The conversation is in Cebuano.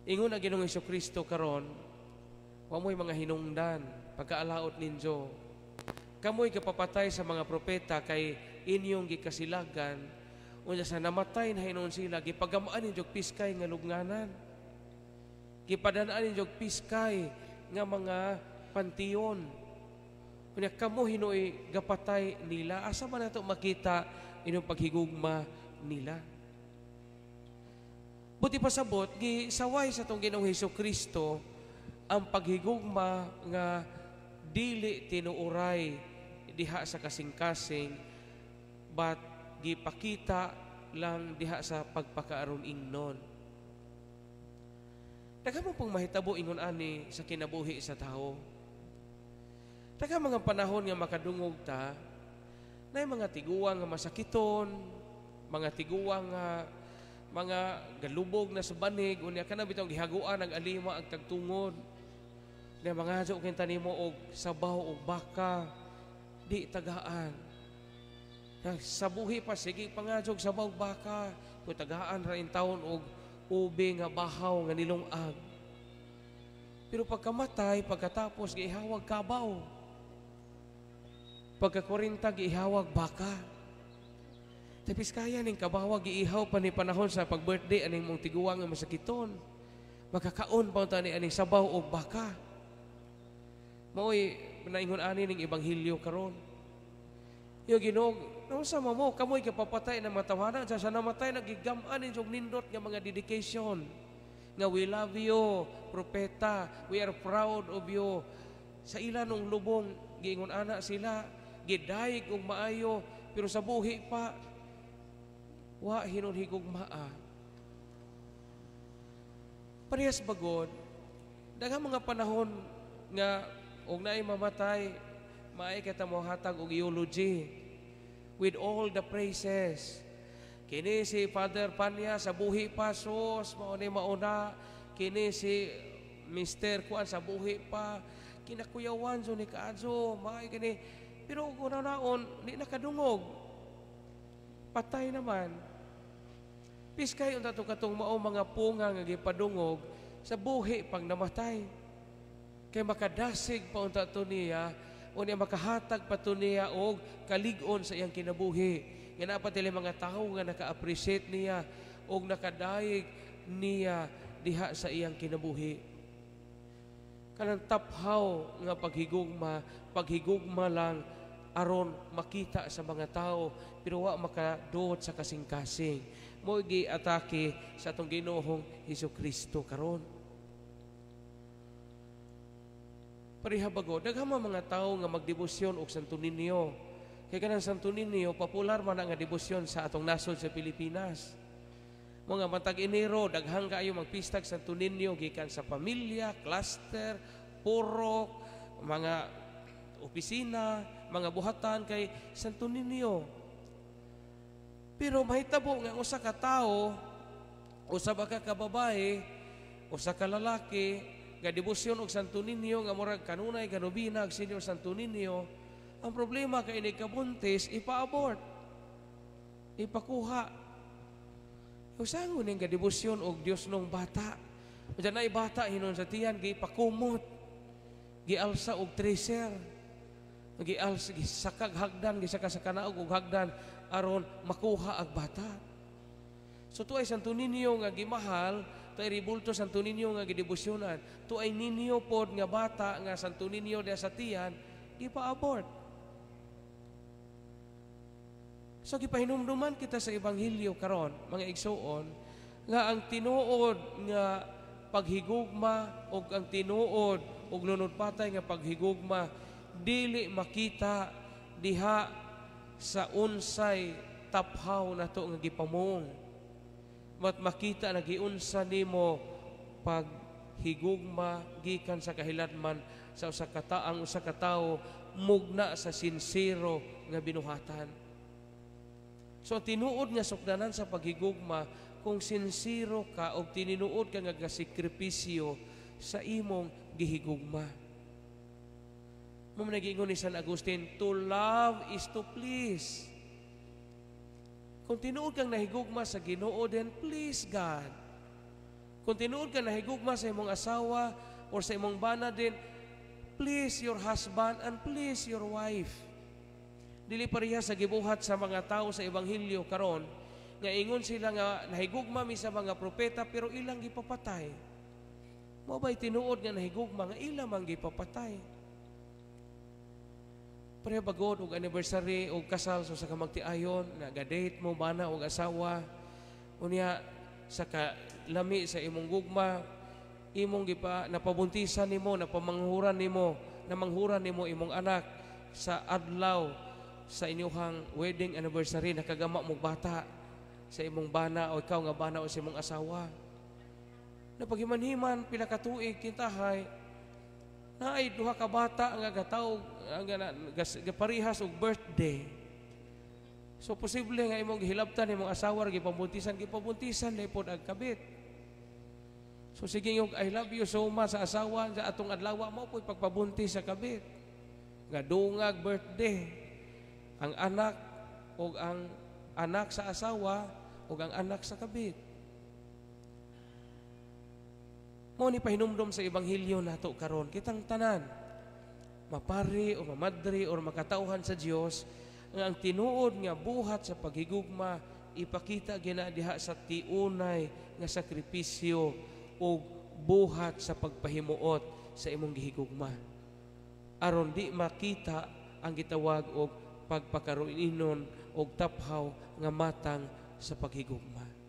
Ingon ang Ginoong Kristo karon, wa mo'y mga hinungdan pagkaalaot ninyo. Kamo'y kapapatay sa mga propeta kay inyong gikasilagan, unya sa namatay na hinuon sila, gipagamaan ninyo og piskay nga lubnganan. Gipadanaan ninyo og piskay nga mga panteon. Unya kamo hinuoy gapatay nila, asa man nato makita inyong paghigugma nila? Buot ipasabot, gisaway sa atong Ginoong Hesus Kristo ang paghigugma nga dili tinuoray diha sa kasing-kasing, but gipakita lang diha sa pagpakaaron ingnon. Daghan man pong mahitabo ingon ani sa kinabuhi sa tao. Daghan mga panahon nga makadungog ta na mga tiguang nga masakiton, mga tiguang nga mga galubog na sa banig, unya kana bitong gihaguan ang alima ang tagtungod. Na mga hadyo kinta nimo og sabaw og baka, di tagaan. Na sa buhi pa sige pangadyo og sabaw og baka, kung tagaan ra intawon og ube nga bahaw nga nilungag. Pero pagkamatay, pagkatapos gihawag kabaw. Pagka 40, gihawag baka. Tapos kaya ning kabawa, giihaw pa ni panahon sa pag-birthday aning mong tiguang nga masakiton. Makakaon pa unta ni aning sabaw og baka. Maoy naingon ani ning ebanghelyo karon. Yo Ginoo, naunsa man mo, kamoy kapapatay na matawana sa namatay, nagigam-an ninyo nindot nga mga dedication nga "We love you, propeta, we are proud of you." Sa ila nung lubong giingon ana sila, gidayeg og maayo, pero sa buhi pa wa hinon higugmaa. Parehas bagod, daghang mga panahon nga og naay mamatay, maay kita mohatag og eulogy with all the praises. Kini si Father Panya sa buhi pa, sus, mao ni mauna. Kini si Mr. Kuan sa buhi pa, kinakuyawan so ni kaadso, maay kini. Pero kung naon, di nakadungog. Patay naman. Piskay unta to katong mao mga punga nga gipadungog sa buhi pag namatay. Kay makadasig pa unta to niya, unya makahatag pa to niya og kalig-on sa iyang kinabuhi. Nga naa pa mga tao nga naka-appreciate niya og nakadayeg niya diha sa iyang kinabuhi. Kanang taphaw nga paghigugma, paghigugma lang aron makita sa mga tao pero wa makaduot sa kasing-kasing. Mo gi-atake sa atong Ginoong Hesus Kristo karon. Pareha bago, daghan man mga tao nga magdebosyon og Santo Niño. Kay kanang Santo Niño, popular man ang nga debosyon sa atong nasod sa Pilipinas. Mga matag Enero, daghang kaayo magpistag Santo Niño gikan sa pamilya, cluster, purok, mga opisina, mga buhatan kay Santo Niño. Pero mahitabo nga usa ka tawo, usa ba ka kababae, usa ka lalaki nga debosyon og Santo Niño nga murag kanunay ganobina og Senior Santo Niño, ang problema kay inig kabuntis, ipa-abort. Ipakuha. Usangon ning debosyon og Dios nung bata. Unya na bata hinon sa tiyan, gipakumot. Gialsa og tracer. Gialsa, gisakag hagdan, gisaka sa kanaog og hagdan aron makuha ang bata. So tuay Santo Niño nga gimahal, tuay ribulto Santo Niño nga gidebosyonan, tuay ninyo pod nga bata nga Santo Niño diha sa tiyan, gipa-abort. So gipahinumduman kita sa ebanghelyo karon, mga igsuon, nga ang tinuod nga paghigugma ug ang tinuod ug lunod patay nga paghigugma dili makita diha sa unsay taphaw nato nga gipamong. Mat makita na giunsa nimo paghigugma gikan sa kahiladman sa usa ka taang usa ka tawo mugna sa sinsero nga binuhatan. So ang tinuod nga sukdanan sa paghigugma, kung sinsero ka og tininuod ka nga gasakripisyo sa imong gihigugma. Mao man giingon ni San Agustin, "To love is to please." Kung tinuod kang nahigugma sa Ginoo, then please God. Kung tinuod ka nahigugma sa imong asawa or sa imong bana din, please your husband and please your wife. Dili pareha sa gibuhat sa mga tao sa ebanghelyo karon nga ingon sila nga nahigugma mi sa mga propeta pero ilang gipapatay. Mao ba'y tinuod nga nahigugma nga ila man gipapatay? Pareha ba gud og anniversary og kasal sa ka magtiayon, naga-date mo bana og asawa, unya sa kalami sa imong gugma, imong gipa napabuntisan nimo, napamanghuran nimo, namanghuran nimo imong anak sa adlaw sa inyuhang wedding anniversary, nakagama mo bata sa imong bana o ikaw nga bana o sa imong asawa. Napaghiman-himan pila ka tuig kintahay, naay duha ka bata nga gataw nga gaparihas og birthday. So posible nga imong gihilabtan imong asawa, gipabuntisan, gipabuntisan na pod ang kabit. So sige yung "I love you so much" sa asawa sa atong adlaw mo po'y pagpabuntis sa kabit. Nga dungag birthday ang anak o ang anak sa asawa o ang anak sa kabit. Mao ni pahinumdom sa ebanghelyo nato karon, kitang tanan mapari o mamadre o makatawhan sa Dios nga ang tinuod nga buhat sa paghigugma ipakita gina diha sa tiunay nga sakripisyo o buhat sa pagpahimuot sa imong gihigugma aron di makita ang gitawag og pagpakaruinon og taphaw nga matang sa paghigugma.